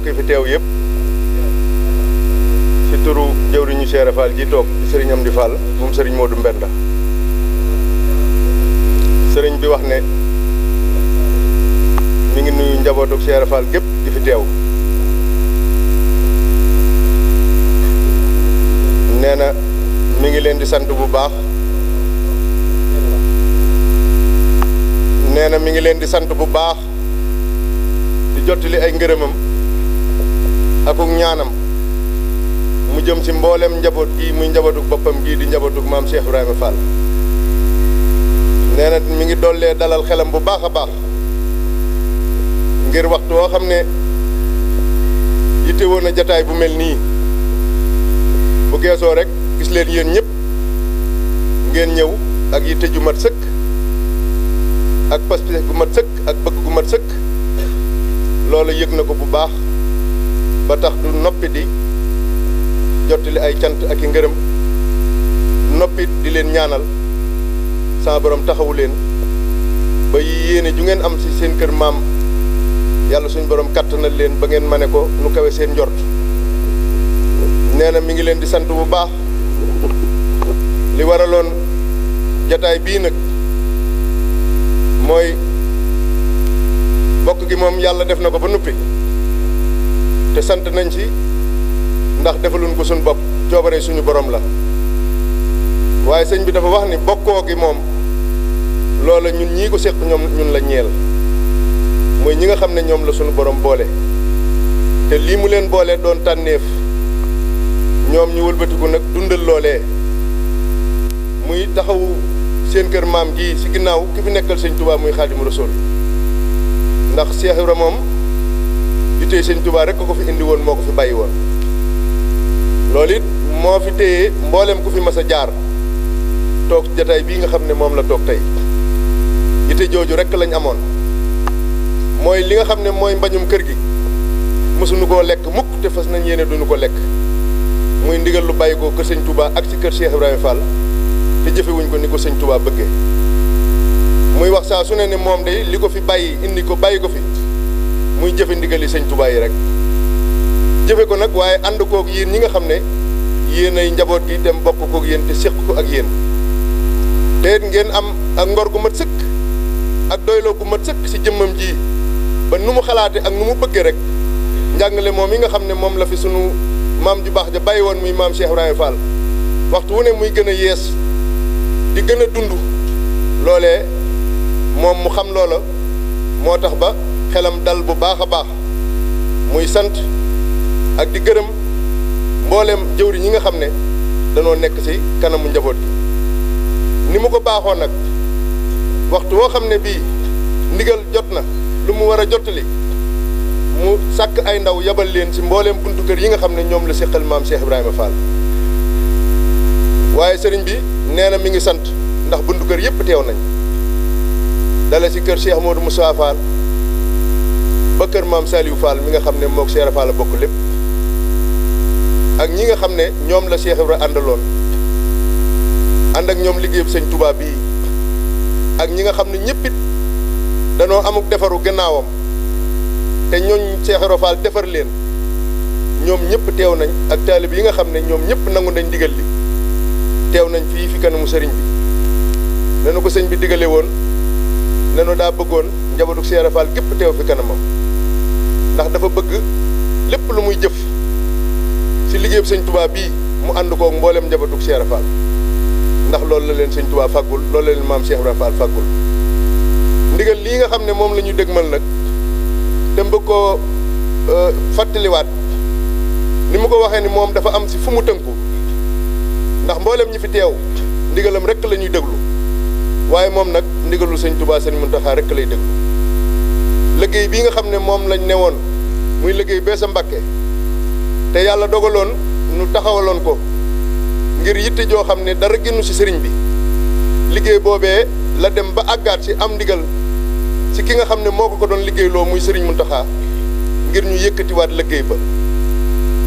bokk yi fi teew yëpp ci turu jëwriñu Cheikh Ibra Fall ji toog di sëriñ Amdi Fall moom sëriñ Modou Mbenda sëriñ bi wax ne mi ngi nuyu njabootu Cheikh Ibra Fall gépp di fi teew nee na mi ngi leen di sant bu baax nee na mi ngi leen di sant bu baax di jottali ay ngërëmam akuk ñaanam mu jëm ci mboolem njaboot gi muy njabootuk boppam gii di njabootuk maam Cheikh Ibrahima Fall nee na mi ngi dollee dalal xelam bu baax a baax ngir waxtu woo xam ne yitte woon na jataay bu mel nii bu geesoo rek gis leen yéen ñëpp ngeen ñëw ak yitte ju mat sëkk ak pas-pas gu mat sëkk ak bëgg gu mat sëkk loolu yëg na ko bu baax ba tax du noppi di jottali ay cant ak i ngërëm noppi di leen ñaanal sama borom taxawu leen ba yéene ju ngeen am ci seen kër maam yàlla suñu borom kattanal leen ba ngeen mane ko nu kawe seen njort nee na mi ngi leen di sant bu baax li waraloon jataay bii nag mooy bokk gi moom yàlla def na ko ba nuppi te sant nañ ci ndax defaluñ ko suñu bopp coobare suñu borom la waaye sëñ bi dafa wax ni bokkoo gi moom loola ñun ñii ko séq ñun la ñeel mooy ñi nga xam ne ñoom la suñu borom boole te lii mu leen boole doon tànneef ñoom ñu wëlbatiku nag dundal loolee muy taxawu seen kër maam gi ci ginnaaw ki fi nekkal sëñ Touba muy Xaadimu Rasuul ndax Cheikh Ibra moom itee sëñ Touba rek ko fi indi woon moo ko fi bàyyi woon loolu it moo fi téye mboolem ku fi mas a jaar toog jataay bii nga xam ne moom la toog tey ite jooju rek lañ amoon mooy li nga xam ne mooy mbañum kër gi mësuñu koo lekk mukk te fas nañ yéene duñu ko lekk muy ndigal lu bàyyi ko kër sëñ Touba ak ci kër Cheikh Ibrahima Fall te jëfewuñ ko ni ko sëñ Touba bëggee muy wax saa su ne ne moom day li ko fi bàyyi indi ko bàyyi ko fi muy jëfe ndigali sëñ Touba yi rek jëfe ko nag waaye ànd koog yéen ñi nga xam ne yéen ay njaboot gi dem bokk koog yéen te séq ko ak yéen te ngeen am ak ngor gu mat sëkk ak doyloo gu mat sëkk ci jëmmam ji ba nu mu xalaate ak nu mu bëggee rek njàngale moom yi nga xam ne moom la fi sunu maam ju baax ja bàyyi woon muy maam Cheikh Ibrahima Fall waxtu wu ne muy gën a yees di gën a dund loolee moom mu xam loola moo tax ba xelam dal bu baax a baax muy sant ak di gërëm mboolem jëwri ñi nga xam ne danoo nekk ci kanamu njaboot gi ni mu ko baaxoo nag waxtu woo xam ne bii ndigal jot na lu mu war a jottali mu sàkk ay ndaw yabal leen ci mboolem buntu kër yi nga xam ne ñoom la séqal maam Cheikh Ibrahima Fall waaye sëriñ bi nee na mi ngi sant ndax buntu kër yëpp teew nañ dale ci kër Cheikh Modou Moussa Fall ba kër maam Saliou Fall mi nga xam ne mook Cheikh Fall a bokk lépp ak ñi nga xam ne ñoom la Cheikh Ibra àndaloon ànd ak ñoom liggéeyub sëñ Touba bii ak ñi nga xam ne ñëpp it danoo amuk defaru gannaawam te ñooñ Cheikh Ibra Fall defar leen ñoom ñëpp teew nañ ak taalib yi nga xam ne ñoom ñëpp nangu nañ digal li teew nañ fii fi kanamu sëriñ bi nanu ko sëñ bi digale woon nanu daa bëggoon njabootu Cheikh Ibra Fall gépp teew fi kanamam ndax dafa bëgg lépp lu muy jëf ci liggéeyub sëñ Touba bii mu ànd koog mboolem njabootu Cheikh Ibra Fall ndax loolu la leen sëñ Touba fàggul loolu la leen maam Cheikh Ibra Fall fàggul ndigal lii nga xam ne moom la ñu dégmal nag te bëgg koo fàttaliwaat ni mu ko waxee ni moom dafa am ci fu mu tënku ndax mboolem ñi fi teew ndigalam rek la ñuy déglu waaye moom nag ndigalul sëñ Touba sëñ Mountakha rek lay déglu liggéey bii nga xam ne moom lañ newoon muy liggéey bee sa Mbàkke te yàlla dogaloon nu taxawaloon ko ngir yitte joo xam ne dara génnu ci sëriñ bi liggéey boobee la dem ba àggaat ci am ndigal ci ki nga xam ne moo ko doon liggéeyloo muy sëriñ Mountakha ngir ñu yëkkatiwaat liggéey ba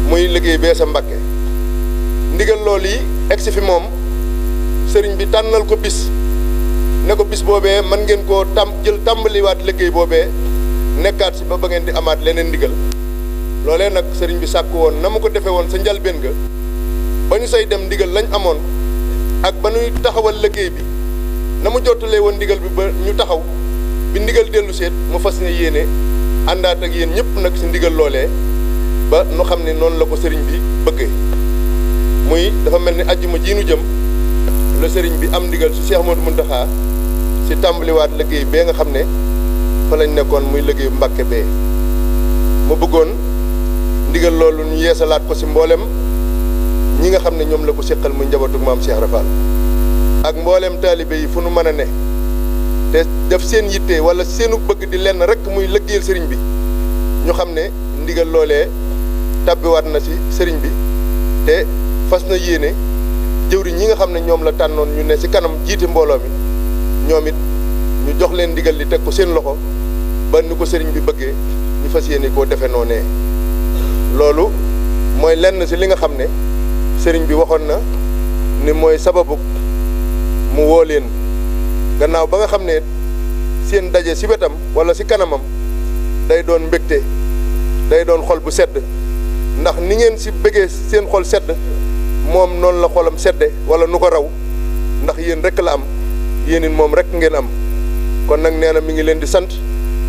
muy liggéey bee sa Mbàkke ndigal loolu yi egsi fi moom sëriñ bi tànnal ko bis ne ko bis boobee man ngeen koo tàmbaliwaat liggéey boobee nekkaat ci ba ngeen di amaat leneen ndigal loolee nag sëriñ bi sàkk woon na mu ko defee woon sa njalbeen ga ba ñu say dem ndigal lañ amoon ak ba ñuy taxawal liggéey bi na mu jottalee woon ndigal bi ba ñu taxaw bi ndigal dellu seet mu fas ne yéene àndaat ak yéen ñëpp nag si ndigal loolee ba nu xam ne noonu la ko sëriñ bi bëggee muy dafa mel ni ajjuma ji nu jëm la sëriñ bi am ndigal si Cheikh Modou Mountakha si tàmbaliwaat liggéey bee nga xam ne fa lañ nekkoon muy liggéeyu Mbàkke bee mu bëggoon ndigal loolu ñu yeesalaat ko si mboolem ñi nga xam ne ñoom la ko séqal muy njabootu maam Cheikh Rafal ak mboolem taalibe yi fu nu mën a ne te def seen yitte wala seenu bëgg di lenn rek muy liggéeyal sëriñ bi ñu xam ne ndigal loolee tàbbiwaat na si sëriñ bi te fas na yéene jëwriñ ñi nga xam ne ñoom la tànnoon ñu ne si kanam jiite mbooloo mi ñoom it ñu jox leen ndigal li teg ko seen loxo ba ni ko sëriñ bi bëggee ñu fas yéene koo defe noonee loolu mooy lenn si li nga xam ne sëriñ bi waxoon na ni mooy sababu mu woo leen gannaaw ba nga xam ne seen daje si wetam wala si kanamam day doon mbégte day doon xol bu sedd ndax ni ngeen si bëggee seen xol sedd moom noonu la xolam sedde wala nu ko raw ndax yéen rek la am yéen it moom rek ngeen am kon nag nee na mi ngi leen di sant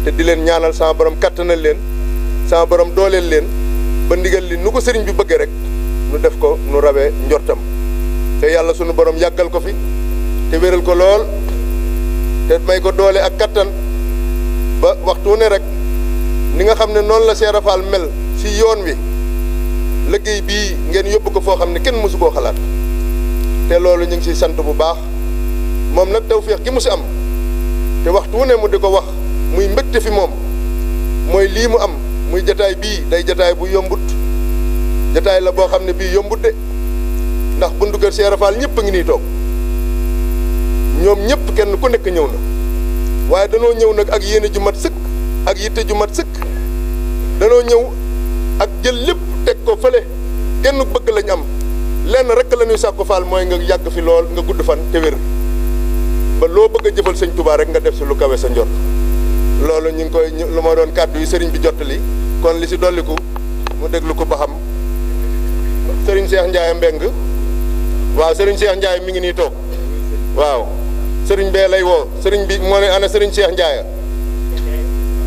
te di leen ñaanal sama borom kattanal leen sama borom dooleel leen ba ndigal li nu ko sëriñ bi bëggee rek nu def ko nu rawee njortam te yàlla sunu borom yàggal ko fi te wéral ko lool te may ko doole ak kattan ba waxtu ne rek ni nga xam ne noonu la Cheikh Rafal mel si yoon wi liggéey bii ngeen yóbbu ko foo xam ne kenn mësu koo xalaat te loolu ñu ngi siy sant bu baax moom nag tawfeex gi mu si am te waxtu wu ne mu di ko wax muy mbégte fi moom mooy lii mu am muy jataay bii day jataay bu yombut jataay la boo xam ne bii yombut de ndax buntu kër Cheikh Rafal ñëpp a ngi nii toog ñoom ñëpp kenn ku nekk ñëw na waaye danoo ñëw nag ak yéene ju mat sëkk ak yitte ju mat sëkk danoo ñëw ak jël lépp teg ko fële kenn bëgg lañ am lenn rek la ñuy sàkku faal mooy nga yàgg fi lool nga gudd fan te wér ba loo bëgg a jëfal sëñ Touba rek nga def si lu kawe sa njort loolu ñu ngi koy lu ma doon kàddu yi sëriñ bi jottali kon li si dolliku mu déglu ko ba xam sëriñ Cheikh Ndiaye Mbeng waaw sëriñ Cheikh Ndiaye mi ngi nii toog waaw sëriñ bee lay woo sëriñ bi moo ne ana sëriñ Cheikh Ndiaye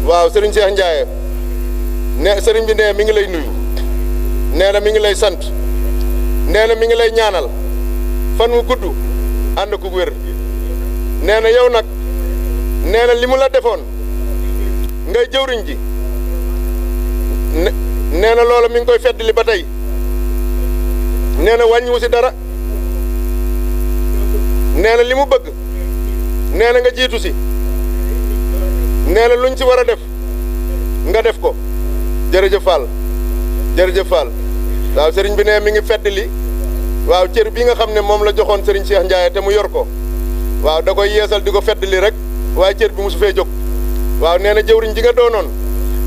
waaw sëriñ Cheikh Ndiaye ne sëriñ bi ne mi ngi lay nuyu nee na mi ngi lay sant nee na mi ngi lay ñaanal fan wu gudd ànd ku wér nee na yow nag nee na li mu la defoon ngay jëwriñ ji nee na loola mi ngi koy feddali ba tey nee na wàññiwu si dara nee na li mu bëgg nee na nga jiitu si nee na luñ si war a def nga def ko jërëjëf Fall jërëjëf Fall waaw sëriñ bi ne mi ngi feddali waaw cër bi nga xam ne moom la joxoon sëriñ Cheikh Ndiaye te mu yor ko waaw da koy yeesal di ko feddali rek waaye cër bi mosu fee jóg waaw nee na jëwriñ ji nga doonoon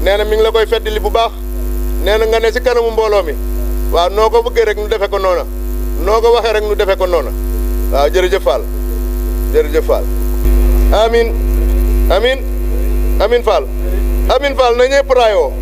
nee na mi ngi la koy feddali bu baax nee na nga ne si kanamu mbooloo mi waaw noo ko bëggee rek nu defe ko noona noo ko waxee rek nu defe ko noona waaw jërëjëf Fall jërëjëf Fall amin amin amin Fall amin Fall na ñëpp raayoo